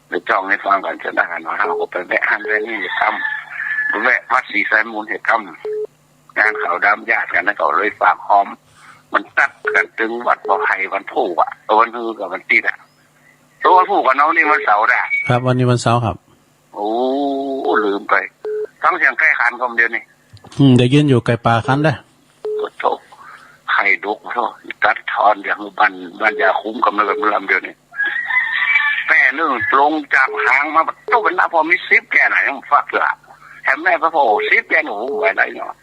ไปจ้องให้ฟังกัน จะได้หันมา เฮาก็ไปแวะหันแวะนี่ทำ แวะวัดศรีไซมูลเหตุกรรม งานขาวดำญาติกันนะ เขาเลยฝากหอม มันตัดกันถึงวัดบ่อไผ่วันพูกอะ วันฮือกับวันติดอะ ตัววันพูกกับน้องนี่วันเสาร์นะ ครับ วันนี้วันเสาร์ครับ โอ้ ลืมไป ฟังเสียงไก่ขันคำเดียวนี่ อืม ได้ยินอยู่ ไก่ป่าขันเด้อ โอ้โธ่ ไข่ดกโธ่ ตัดถอนอย่างบ้าน บ้านยาคุ้มกับมันลำเดียวนี่ แม่นึ่งลงจากหางมา ตู้เป็นหน้าพอมีสิบแก่ไหนยังฟักเลยอะ แถมแม่พระโพธิ์สิบแกนโอ้โหไหวได้เนาะ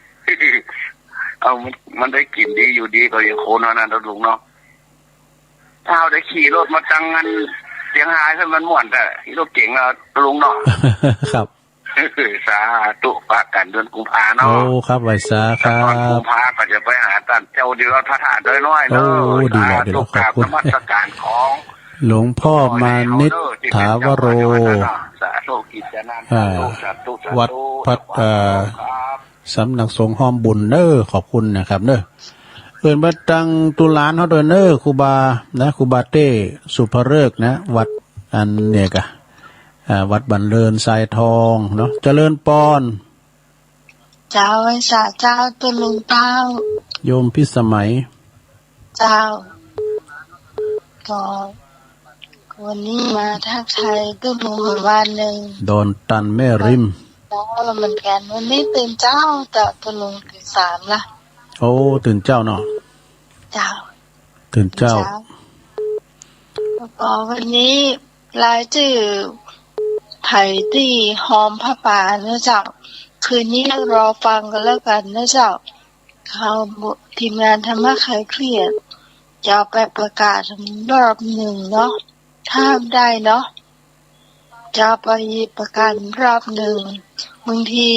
เอามันมันได้กินดีอยู่ดีก็ยังโคนเท่านั้นนะลุงเนาะ ถ้าเราได้ขี่รถมาตั้งงั้น เสียงหายซะมันม่วนแต่ขี่รถเก๋งแล้วลุงเนาะ ครับ สาธุ ปะกันเดือนกุมภาเนาะ โอ้ ครับ ไหว้สาครับ ตอนกุมภาก็จะไปหาต้านเจ้าที่วัดพระธาตุดอยน้อยเนาะ โอ้ ดีแล้ว สาธุ ดีแล้ว ขอบคุณ กราบนมัสการของ หลวงพ่อมานิชถาวโร สาธุ กิจจานันท์ อ่า สาธุ สาธุ สาธุ วัดพัด เอ่อ ครับ สำนักสงฆ์ห้อมบุญเน้อ ขอบคุณนะครับเน้อ เอิ้นว่าตังตุหลานเฮาด้วยเน้อ ครูบานะ ครูบาเต้ สุภฤกษ์นะ วัดอันเนี่ยกะ อ่า วัดบันเลินทรายทองเนาะ เจริญปอน เจ้า ไหว้สาเจ้า ตุ๊ลุงเจ้า โยมพิสมัย เจ้า ก็วันนี้มาทักทายตุ๊ลุงวันหนึ่ง ดอนตันแม่ริม เจ้า เหมือนกัน วันนี้ตื่นเจ้า เจ้า ตุ๊ลุงตีสามละ โอ้ ตื่นเจ้าเนาะ เจ้า ตื่นเจ้า เจ้า ก็วันนี้รายชื่อไผ่ตี้ฮอมผ้าป่านะเจ้า คืนนี้รอฟังกันแล้วกันนะเจ้า เขา ทีมงานธรรมะคลายเครียด จะเอาไปประกาศรอบหนึ่งเนาะ ถ้าได้เนาะ จะเอาไปประกาศรอบหนึ่ง บางที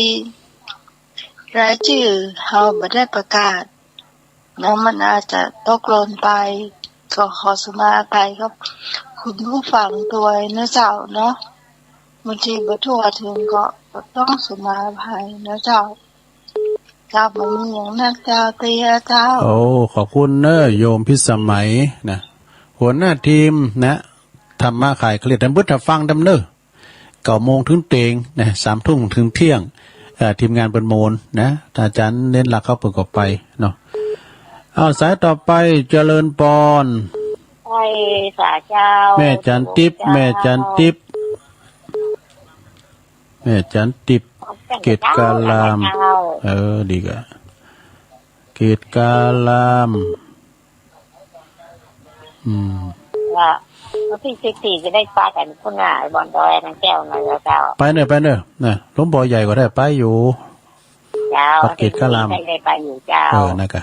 รายชื่อเขาไม่ได้ประกาศ แล้วมันอาจจะตกหล่นไป ก็ขอสมาอภัยกับคุณผู้ฟังด้วยนะเจ้าเนาะ บางทีบ่ทั่วถึงก็ต้องสมาอภัยนะเจ้า เจ้า บ่มีหยังนักเจ้าเตี้ยเจ้า โอ้ ขอบคุณเน้อ โยมพิสมัยนะ หัวหน้าทีมนะ ธรรมะคลายเครียด ท่านเบิดถ้าฟังดำเน้อ เก้าโมงถึงเตียงนะ สามทุ่มถึงเที่ยง เอ่อ ทีมงานเปิ้นโมนนะ อาจารย์เน้นหลักเข้าเปิ้นก็ไปเนาะ เอาสายต่อไป เจริญปอน ไหว้สาเจ้า แม่จันทิพย์ เจ้า แม่จันทิพย์ แม่จันทิพย์ เกตกาลาม เจ้า เออ ดีกะ เกตกาลาม อืม ว่าวันที่สิบสี่จะได้ปากันพุ้นน่ะ บ่อนดอยนางแก้วนะเจ้า ไปเน้อ ไปเน้อ นะ หลวงพ่อใหญ่ก็ได้ไปอยู่ เจ้า วัดเกตกาลาม ได้ ได้ไปอยู่เจ้า เออ นะกะ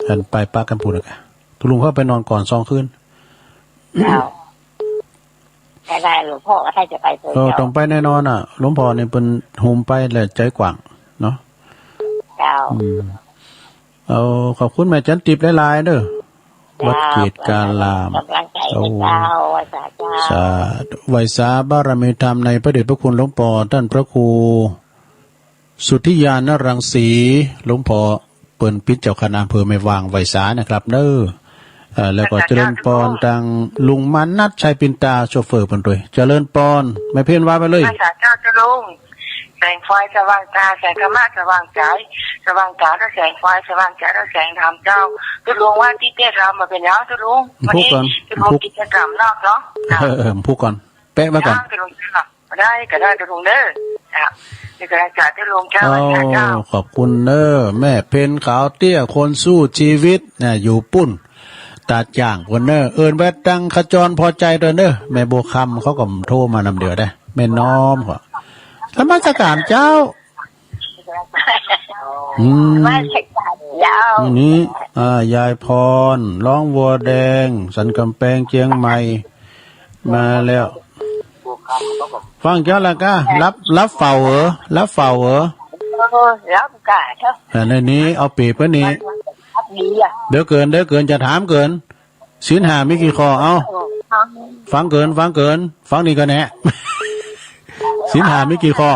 อันไปปะกันพุ้นนะกะ ตุ๊ลุงเข้าไปนอนก่อนสองคืน เจ้า ได้ ได้ หลวงพ่อก็ถ้าจะไปเถอะ เออ เจ้า ต้องไปแน่นอนน่ะ หลวงพ่อนี่เปิ้นโฮมไปแล้วใจกว้างเนาะ เจ้า อืม เอา ขอบคุณแม่จันทิพย์หลายๆเน้อ เจ้า วัดเกตกาลาม กำลังใจ โอ้ เจ้า ไหว้สาเจ้า สาธุ ไหว้สาบารมีธรรมในพระเดชพระคุณหลวงพ่อ ท่านพระครูสุทธิญาณรังสี หลวงพ่อเปิ้นปิ๊ดเจ้าคณะอำเภอแม่วาง ไหว้สานะครับเน้อ เอ่อ แล้วก็เจริญปอนตังลุงมานัดชัยปินตา โชเฟอร์เปิ้นด้วย เจริญปอน แม่เพ็ญว่าไปเลย ไหว้สาเจ้า เจ้าลุง แสงไฟสว่างตา แสงธรรมะสว่างใจ สว่างตาด้วยแสงไฟ สว่างใจด้วยแสงธรรมเจ้า ตุ๊ลุงว่าที่เตี้ยธรรมมาเป็นยังตุ๊ลุง วันนี้ พูดก่อน ตุ๊ลุง พูด กิจกรรมนอกเนาะ เออ เออ พูดก่อน แปะไว้ก่อน เจ้าตุ๊ลุงเจ้า ได้ก็ได้ตุ๊ลุงเด้อ เจ้า นี่ก็ได้จ้าตุ๊ลุงเจ้า โอ้ เจ้า ขอบคุณเน้อ แม่เพ็ญขาวเตี้ย คนสู้ชีวิตนะ อยู่ปุ้น ตาดจ้างปุ้นเน้อ เอิ้นไปตังขจรพอใจด้วยเน้อ แม่บัวคำเขาก็โทรมานำเดียวได้ แม่น้อมก็ นมัสการเจ้า อืม นมัสการเจ้า อันนี้ อ่า ยายพร ร้องวัวแดง สันกำแพง เชียงใหม่ มาแล้ว ฟังเจ้าละกะ รับ รับเฝ้าเหรอ รับเฝ้าเหรอ เออ รับกะเถอะ อ่า ในนี้เอาเปรียบกันนี่ รับดีอะ เดี๋ยวเกิน เดี๋ยวเกิน จะถามเกิน ศีลห้ามีกี่ข้อ เอ้า ฟังเกิน ฟังเกิน ฟังนี่ก็แน่ ศีลห้ามีกี่ข้อ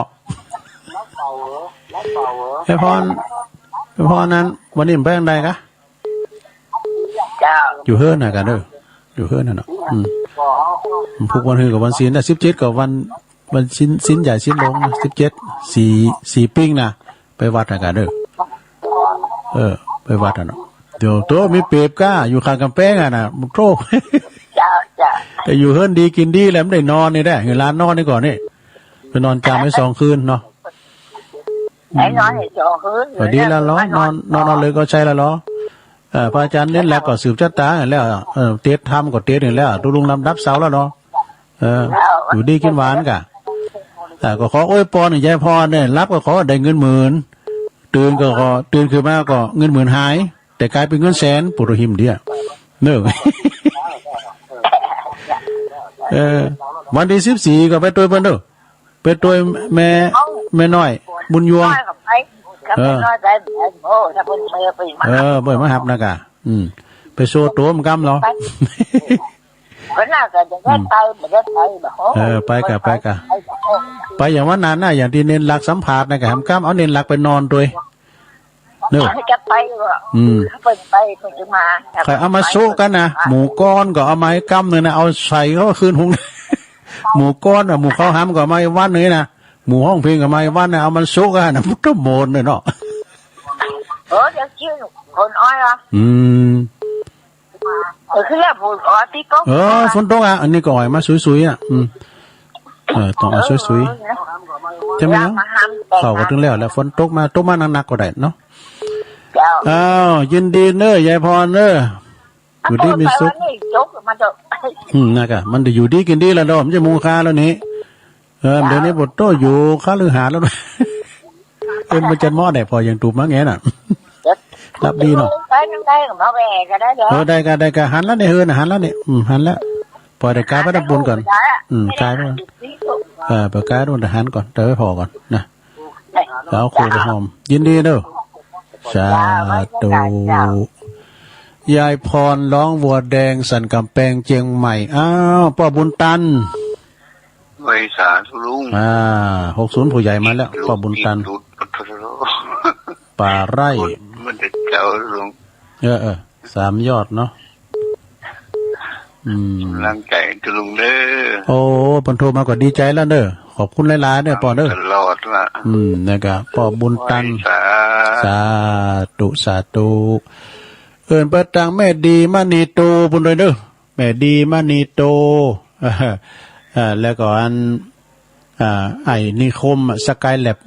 ไอ้พร ไอ้พรนั้น วันนี้มันไปทางใดกะ เจ้า อยู่เฮือนนะกันเด้อ อยู่เฮือนน่ะเนาะ อืม มันพุกวันฮือกับวันศีลนะ สิบเจ็ดกับวัน วันศีล ศีลใหญ่ศีลหลวงนะ สิบเจ็ด สี่ สี่ปิ้งนะ ไปวัดนะกันเด้อ เออ ไปวัดน่ะเนาะ เดี๋ยวโตมีเปรียบก้า อยู่ข้างกำแพงอ่ะนะ โธ่ เจ้า เจ้า แต่อยู่เฮือนดีกินดีแล้ว ไม่ได้นอนนี่ได้ เวลานอนนี่ก่อนนี่ ไปนอนจามไว้สองคืนเนาะ ไอ้นอนให้สองคืน ก็ดีแล้วเหรอ นอน นอน นอนเลยก็ใช่แล้วเหรอ เออ พระอาจารย์เน้นแล้วก็สืบชะตาแล้ว เออ เตรียมทำก็เตรียมอยู่แล้ว ตุ๊ลุงลำดับเสาแล้วเนาะ เออ อยู่ดีกินหวานกะ ต๋าก็ขออวยพรให้ยายพรเนี่ย หลับก็ขอได้เงินหมื่น ตื่นก็ขอ ตื่นขึ้นมาก็เงินหมื่นหาย แต่กลายเป็นเงินแสน ปุโรหิมเดีย เนอะ เออ วันที่สิบสี่ก็ไปตวยเปิ้นเด้อ ไปตวยแม่ แม่น้อย บุญยวง น้อยก็ไป กับ เออ แม่น้อยไป โอ้ ถ้าเพิ่นไป เออ เปิ้นมาฮับนะกะ อืม ไปโชว์ตั๋วมันกำเหรอ ไป เพิ่นน่าจะได้ไป บ่ได้ไปบ่ เออ ไปกะ ไปกะ ไปอย่างวันนั้นน่ะ อย่างตี้เน้นหลักสัมภาษณ์นะกะ แหมกำเอาเน้นหลักไปนอนตวย เนอะ จะไปก็ อืม เพิ่นไปเพิ่นจะมา ใครเอามาสู้กันนะ หมู่ก้อนก็เอามาให้กำหนึ่งนะ เอาใส่เข้าคืนหุง หมู่ก้อนอ่ะ หมู่เขาหำก็เอามาให้วันหนึ่งนะ หมู่ฮ้องเพลงก็มาให้วันนะ เอามันสู้กันนะ พุทธมนต์เนี่ยเนาะ เออ เดี๋ยวชื่อคนอ้อยเหรอ อืม เออ คือแล้วผม อ๋อ ตีก๊อก เออ ฝนตกอ่ะ อันนี้ก็อ่อยมาสุยๆอ่ะ อืม เออ ต้องเอาสุยๆ ใช่ไหมเนาะ เข้าก็ถึงแล้ว แล้วฝนตกมา ตกมาหนักๆก็ได้เนาะ เจ้า อ้าว ยินดีเนอะ ยายพรเนอะ อยู่ดีมีสุข เอาไปวันนี้จบ มันจะ อืม นะกะ มันได้อยู่ดีกินดีแล้วเนาะ มันจะมุงค่าแล้วนี่ เออ เดี๋ยวนี้ปวดโต้อยู่คฤหาสน์แล้วนะ เอิ้นมันจะมอดเนี่ย พอยังตูบมาแงน่ะ รับดีเนาะ ไปทางใดก็มาแวะก็ได้เด้อ เออ ได้กะ ได้กะ หันแล้วเนี่ย เออน่ะ หันแล้วเนี่ย อืม หันแล้ว ปล่อยแต่กายไปทางปูนก่อน อืม กายไป เออ ไปกายนู่น แต่หันก่อน แต่ไม่พอก่อนนะ แล้วเอาครูไปหอม ยินดีเด้อ สาธุ ยายพรร้องวัวแดงสันกำแพงเจียงใหม่ อ้าว ป้อบุญตัน ไหว้สาธุลุง อ่า หกศูนย์ ผู้ใหญ่มาแล้ว ป้อบุญตัน หลุด ป่าไร่ มันจะเจ้าลุง เออ เออ สามยอดเนาะ อืม กำลังใจตุลุงเด้อ โอ้ เปิ้นโทรมาก็ดีใจแล้วเด้อ ขอบคุณหลายๆเด้อ ป้อเด้อ ตลอดละ อืม นะครับ ป้อบุญตัน ไหว้สา สาธุ สาธุ เอิ้นเปิ้นตังแม่ดีมณีโต ปุ้นด้วยเด้อ แม่ดีมณีโต อ่า แล้วก็อัน อ่า ไอ้นิคมอะ สกายแล็บ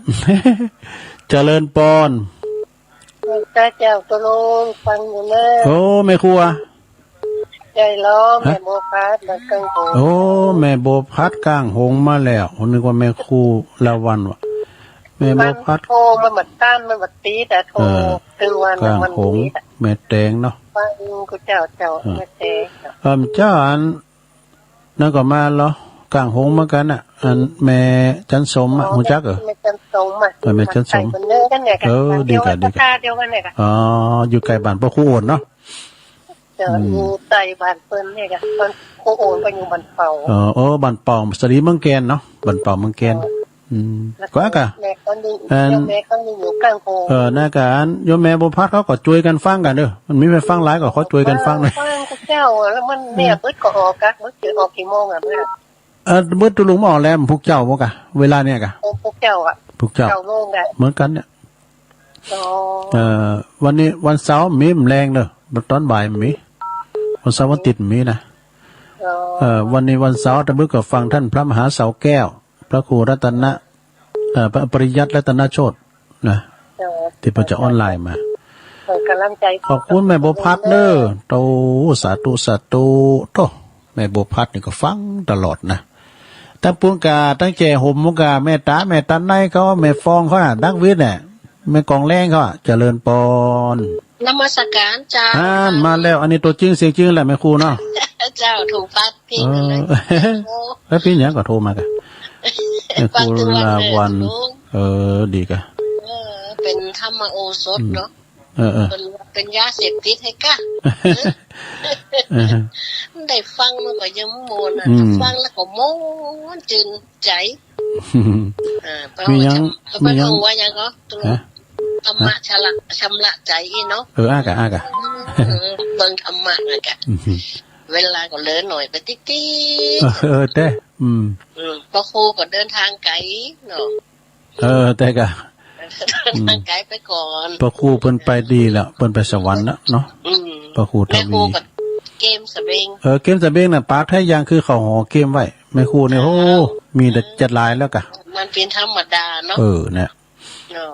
เจริญปอน เจ้า เจ้า ตกลงฟังอยู่เนอะ โอ้ แม่ครัว ใช่แล้ว ฮะ แม่บัวพัดมากังโหง โอ้ แม่บัวพัดกังโหงมาแล้ว ผมนึกว่าแม่ครูละวันวะ แม่บัวพัด มันโทรมาเหมือนกัน มันมาตีแต่โทร เออ คือวัน กังโหง มันตีแต่ แม่แตงเนาะ ฟังกูเจ้า เจ้า เออ แม่แตง เอิ่ม เจ้าอัน นั่นก็มาเหรอ กังโหงเหมือนกันน่ะ อันแม่จันสมอะ อ๋อ ฮู้จักเหรอ แม่จันสมอะ เออ แม่จันสม ใส่คนเดียวกันเนี่ยค่ะ เออ มาเดียวกัน ดีกะ ดีกะ ราคาเดียวกันเนี่ยค่ะ อ๋อ อยู่ใกล้บ้านป้อครูโอนเนาะ เจ้า อืม อยู่ใต้บ้านเปิ้นเนี่ยค่ะ เปิ้นครูโอนก็อยู่บ้านเป่า เออ โอ้ บ้านเป่า สะหลีเมืองแก่นเนาะ บ้านเป่าเมืองแก่น เออ อืม แล้วก็ ก็อะกะ แม่เขานี่ อัน แม่เขานี่อยู่กังโหง เออ นะกะ อันโยมแม่บัวพัดเขาก็ช่วยกันฟังกันเด้อ มันมีไปฟังหลายก็ขอช่วยกันฟังหน่อย เออ ฟังกูเจ้าอะ แล้วมันเนี่ย อืม เบิดก็ออกกะ เบิดจะออกกี่โมงอะเบิดอะ เออ เบิดตุลุงมาออกแล้ว พวกเจ้าบ่กะ เวลาเนี่ยกะ โอ้ พวกเจ้าอะ พวกเจ้า เก้าโมงอะ เหมือนกันเนี่ย อ๋อ เอ่อ วันนี้วันเสาร์มีแมลงเด้อ ตอนบ่ายมี วันเสาร์วันอาทิตย์มีนะ อ๋อ เอ่อ วันนี้วันเสาร์ ตะบึกก็ฟังท่านพระมหาเสาแก้ว พระครูรัตนะ เอ่อ พระปริยัติรัตนโชตินะ เออ ที่เพิ่นจะออนไลน์มา เออ กำลังใจ ขอบคุณแม่บัวพัดเด้อ โต สาธุ สาธุ โต แม่บัวพัดนี่ก็ฟังตลอดนะ ตั้งปูนกา ตั้งแจ่ห่มมุกา แม่ตา แม่ตันในเขา แม่ฟองเขาน่ะ ดักวิทย์เนี่ย แม่กองแรงเขาอะ เจริญปอน นมัสการเจ้า อ่าน มาแล้ว อันนี้ตัวจริงเสียงจริงแหละแม่ครูเนาะ เจ้า ถูกปากพิง เออ เลย โอ้ แล้วพี่หยังก็โทรมากะ แม่ครู ฟังทุกวันเลย ลาวัน ลูก เออ ดีกะ เออ เป็นธรรมโอสถเนาะ อืม เออ เออ เป็น เป็นยาเสพติดให้กะ เออ ได้ฟังมันก็ยังม่วนอะ อืม ถ้าฟังแล้วก็ม่วนจืนใจ เออ มีหยัง มีหยัง ว่าหยังก็ ฮะ ธรรมะ ฮะ ชำระ ชำระใจอีเนาะ เออ อากะ อากะ เออ เบิ่งธรรมะนั่นกะ อืม เวลาก็เหลือหน่อยไปติ๊กๆ เออ เออ เต้ อืม อืม ป้อครูก็เดินทางไกลเนาะ เออ แต่กะ เดินทางไกลไปก่อน อืม ป้อครูเปิ้นไปดีแล้ว เปิ้นไปสวรรค์แล้วเนาะ อืม ป้อครูทวี แม่ครูก็เกมสะเบง เออ เกมสะเบงน่ะ ปาไทยางคือเขาห่อเกมไว้ แม่ครูเนี่ย โอ้ มีแต่จัดหลายแล้วกะ มันเป็นธรรมดาเนาะ เออ เนี่ย อ๋อ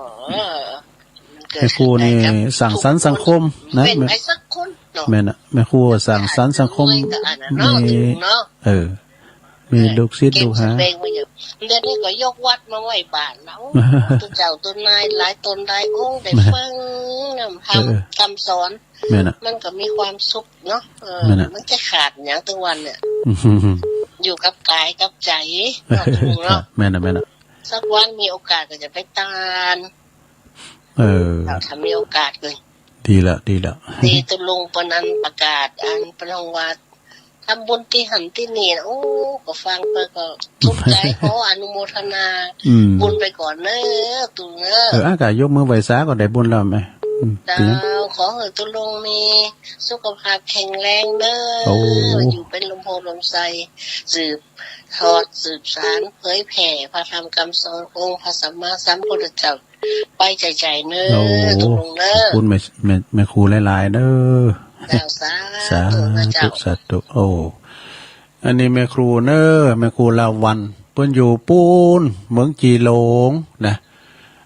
แม่ครูนี่สร้างสรรค์สังคมนะ เป็นไปสักคนเนาะ แม่นน่ะ แม่ครูสร้างสรรค์สังคม ด้วยกับอันนั้นเนาะ นี่ เนาะ เออ มีลูกศิษย์ลูกหา เก่งแสดงมาอยู่ เดี๋ยวนี้ก็ยกวัดมาไว้บ้านแล้ว เจ้าตัวนายหลายตนหลายองค์ได้ฟังนำธรรม เออ คำสอน แม่นน่ะ มันก็มีความสุขเนาะ เออ แม่นน่ะ มันจะขาดหยังทุกวันเนี่ย อืม อยู่กับกายกับใจ เนาะ แม่นน่ะ แม่นน่ะ สักวันมีโอกาสก็จะไปตาน เออ ถ้ามีโอกาสก็ ดีละ ดีละ ดี ตกลงปานนั้นประกาศ อันปานนั้นว่า ทำบุญตี้หั้นตี้นี่นะ โอ้ ก็ฟังไปก็สุขใจ ขออนุโมทนา อืม บุญไปก่อนเนอะ ตุลุงเนอะ เออ อากาศยกมือไหว้สาก็ได้บุญแล้วแม่ อืม เจ้า เป็นหยัง ขอให้ตุลุงมีสุขภาพแข็งแรงเนอะ โอ้ อยู่เป็นลมโพลมไทร สืบทอดสืบสานเผยแผ่พระธรรมคำสอนขององค์พระสัมมาสัมพุทธเจ้า ไปใจๆเนอะ โอ้ ตุลุงเนอะ ขอบคุณแม่ แม่ แม่ครูหลายๆเด้อ เจ้า สาธุ สาธุ นะเจ้า สาธุ โอ้ อันนี้แม่ครูเนอะ แม่ครูลาวัลย์ เปิ้นอยู่ปู๊น เมืองจีหลงนะ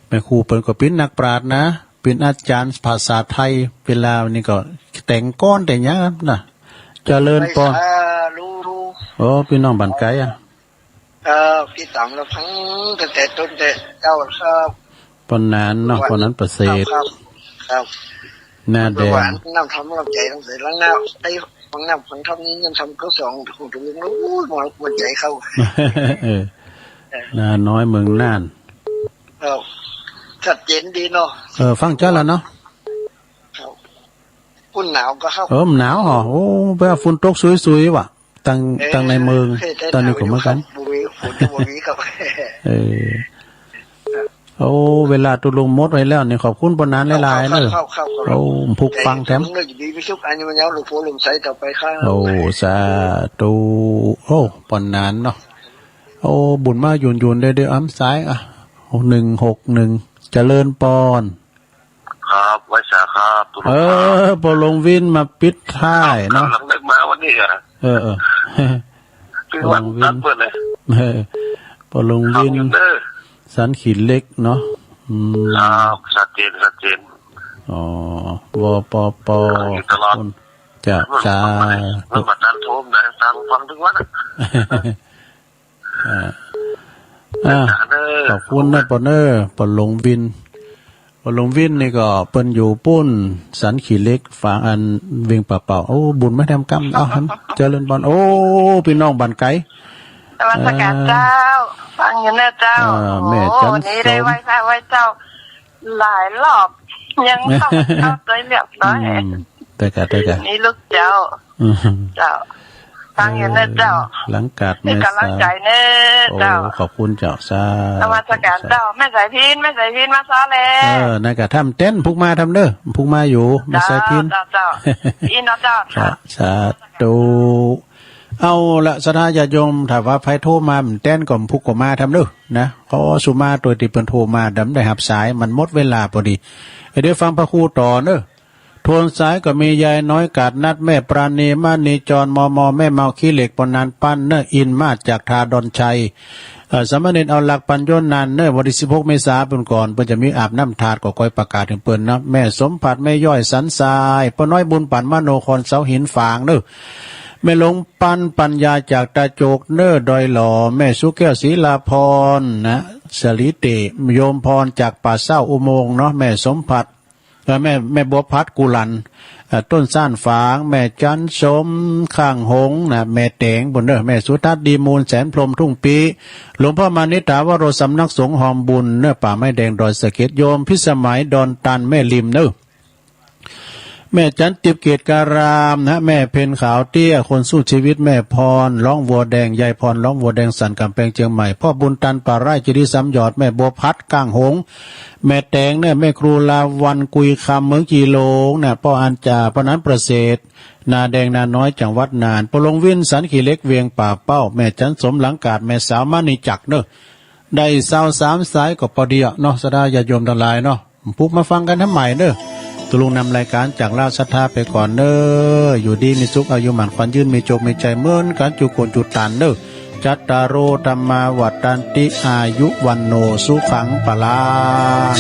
แม่ครูเปิ้นก็เป๋นนักปราชญ์นะ เป๋นอาจารย์ภาษาไทย เวลานี้ก็แต่งกลอนแต่งหยังนะ เจริญปอน สาธุ โอ้ พี่น้องบ้านไกลอะ ครับ ติดตามรับฟังตั้งแต่ต้นแต่เจ้าครับ ปอนนั้นเนาะ ปอนนั้นประเสริฐ ครับ ครับ หน้าแดง หวาน น้ำทำน้ำใจตั้งแต่หลังหน้า ไอ้ฟังน้ำฟังธรรมนี่ยังทำเขาสอง โอ้โห ตรงนี้ โอ้ย มัน มันใจเข้า เออ นาน้อยเมืองน่าน ครับ ชัดเจนดีเนาะ เออ ฟังชัดแล้วเนาะ ครับ ฝุ่นหนาวก็ครับ เออ หนาวเหรอ โอ้ แปลว่าฝนตกซุยๆว่ะ ตั้ง เออ ตั้งในเมือง เออ ตอนนี้ก็เหมือนกัน บ่มีฝนก็บ่มีครับ เออ โอ้ เวลาตุลุงหมดไปแล้วนี่ ขอบคุณปอนนั้นหลายๆเนอะ ครับ ครับ ครับ โอ้ ผูกฟังแถม เออ ดีมีสุข อายุยืนยาว หลวงปู่หลวงใสต่อไปครับ โอ้ สาธุ โอ้ ปอนนั้นเนาะ โอ้ บุญมายืนๆ เด้อ เด้อ อ้ำซ้าย อ่ะ หนึ่งหกหนึ่ง เจริญปอน ครับ ไหว้สาครับ ตุลุง เออ ครับ ปอหลวงวินมาปิดท้ายเนาะ กำลังนึกมาวันนี้อะ เออ เออ คือวัน ปอหลวงวิน ตัดเปิดเลย เออ ปอหลวงวิน ครับ สันขี้เหล็กเนาะ อืม ครับ ชัดเจน ชัดเจน อ๋อ วปป อยู่ตลอด ขอบคุณ จ้ะ สาธุ มันมาตัดโทมนะ ฟัง ฟังทุกวันอะ อ่า อ่า ขอบคุณนะปอเนอ ปอหลวงวิน ปอหลวงวินนี่ก็เปิ้นอยู่ปู๊น สันขี้เหล็ก ฝางอันเวียงป่าเป้า โอ้ บุญมาแถมกำ เอา หัน เจริญปอน โอ้ พี่น้องบ้านไกล นมัสการเจ้า เออ ฟังอยู่เนอะเจ้า เออ แม่จันทร์ โอ้ นี่ได้ สม ไหว้พระไหว้เจ้า หลายรอบ ยังเข้า เข้าตัวเรียบร้อย อืม ได้กะ ได้กะ นี่ลูกเจ้า อืม เจ้า ฟังอยู่เนอะเจ้า เออ หลังกาดแม่สาว เป็นกำลังใจเนอะเจ้า โอ้ ขอบคุณเจ้า สาธุ นมัสการเจ้า แม่สายพิน แม่สายพินมาซ้อแล้ว เออ นั่นกะทำเต้น ผูกมาทำเด้อ ผูกมาอยู่ แม่สายพิน เจ้า เจ้า เจ้า อินเนาะเจ้า สา สาธุ เอาละ ศรัทธาญาติโยม ถ้าว่าไผโทรมา มันแต้นก็ผูกก็มาทำเด้อนะ ขอสุมาโตยตี้เปิ้นโทรมา ดำได้หับสาย มันหมดเวลาพอดี เดี๋ยวฟังพระครูต่อเนอะ ทวนสายก็มียายน้อยกาดนัด แม่ปราณี มณีจร มม แม่เมาขี้เหล็ก ปอนานปั้นเนอะ อินมาจากทาดอนชัย เอ่อ สามเณรเอาหลักปัญโยนานเนอะ วันตี้สิบหกเมษาเปิ้นก่อน เปิ้นจะมีอาบน้ำธาตุ ก็คอยประกาศถึงเปิ้นนะ แม่สมผัส แม่ย้อยสันทราย ป้าน้อยบุญปัน มโนคร เสาหินฝางเนอะ แม่หลวงปันปัญญาจากตาโจกเนอะ ดอยหล่อ แม่สุแก้ว ศิลาพรนะ สลีเตะ โยมพรจากป่าเศร้าอุโมงค์เนาะ แม่สมผัส เอ่อ แม่ แม่บัวพัดกุลัน เอ่อ ต้นซ่านฝาง แม่จันทร์สม ข้างหงส์นะ แม่แตง ปู้นเนอะ แม่สุทัศน์ ดีมูล แสนพรหม ทุ่งปี หลวงพ่อมานิษฐาวโร สำนักสงฆ์หอมบุญเนอะ ป่าไม้แดง ดอยสะเก็ด โยมพิสมัย ดอนตัน แม่ริมเนอะ แม่จันทร์ ติบเกตการามนะ แม่เพ็ญ ขาวเตี้ย คนสู้ชีวิต แม่พร ร้องวัวแดง ยายพร ร้องวัวแดง สันกำแพง เชียงใหม่ พ่อบุญตัน ป่าไร่ เจดีย์สามหยอด แม่บัวพัด ข้างหงส์ แม่แตงเนี่ย แม่ครูลาวัลย์ กุยคำ เมืองจีหลงเนี่ย ป้ออันจ่า ป้อนั้นประเสริฐ นาแดงนาน้อย จังหวัดน่าน ป้อหลวงวิน สันขี้เหล็ก เวียงป่าเป้า แม่จันทร์สม หลังกาด แม่สาวมณีจักรเนอะ ได้ซาวสามสายก็พอดีอะเนาะ ศรัทธาญาติโยมทั้งหลายเนาะ ผูกมาฟังกันทำใหม่เนอะ ตุลุงนำรายการจากลาวศรัทธาไปก่อนเนอะ อยู่ดีมีสุข อายุหมั่นขวัญยืน มีโชคมีชัยเหมือนกันจุคนจุตันเนอะ จัตตาโร ธัมมา วัฑฒันติ อายุ วัณโณ สุขัง พลัง